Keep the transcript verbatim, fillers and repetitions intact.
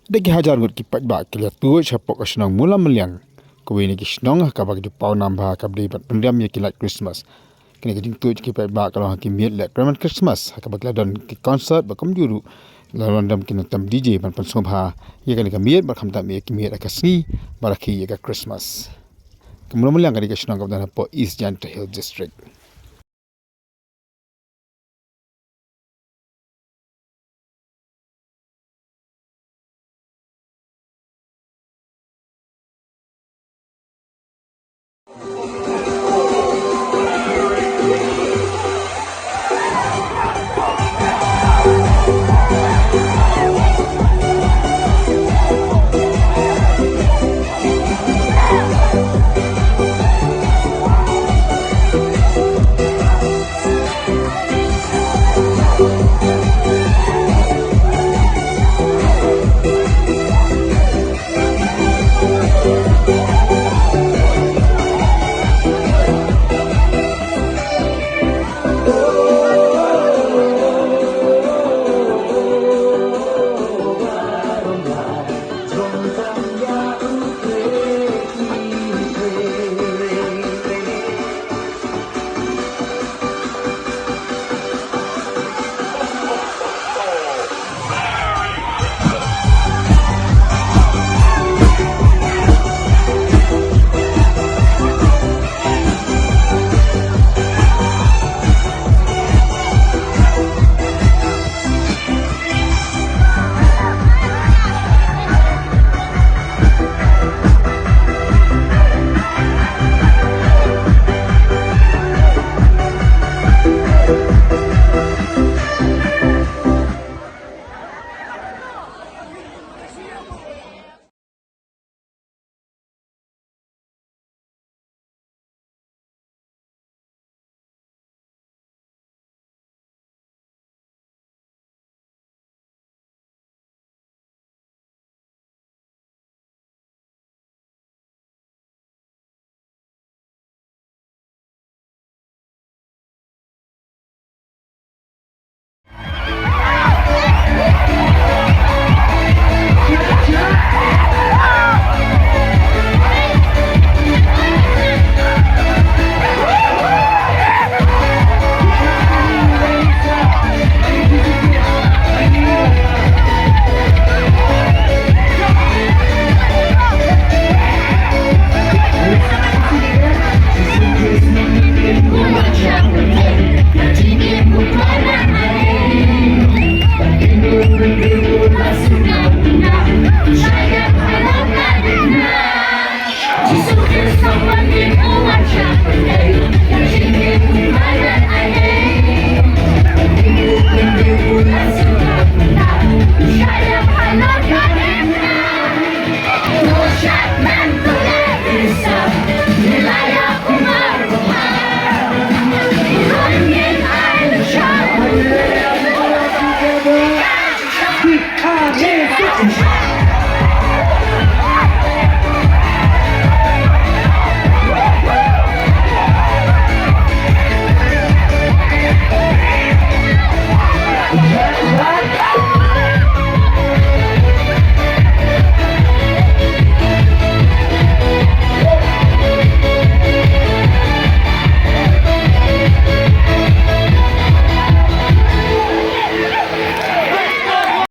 Da ki hajar ngut ki paidbah ki la tuid shapoh ka shnong Mula Meliang, kawei na ki shnong ha kaba ki ju paw nam bha ha kaba dei ban pynrem ïa ki light Christmas. Kane ka jingtuid ki paidbah ka long ha ki miet leh kyrmen Christmas ha kaba ki la don ki concert bad kumjuh ruh la don ki nongtem D J ban pynsngewbha ïa kane ka miet bad khamtam ïa ki miet ha ka sngi ba rakhe ïa ka Christmas. Ka Mula Meliang ka dei ka shnong kaba don hapoh East Jaintia Hills District.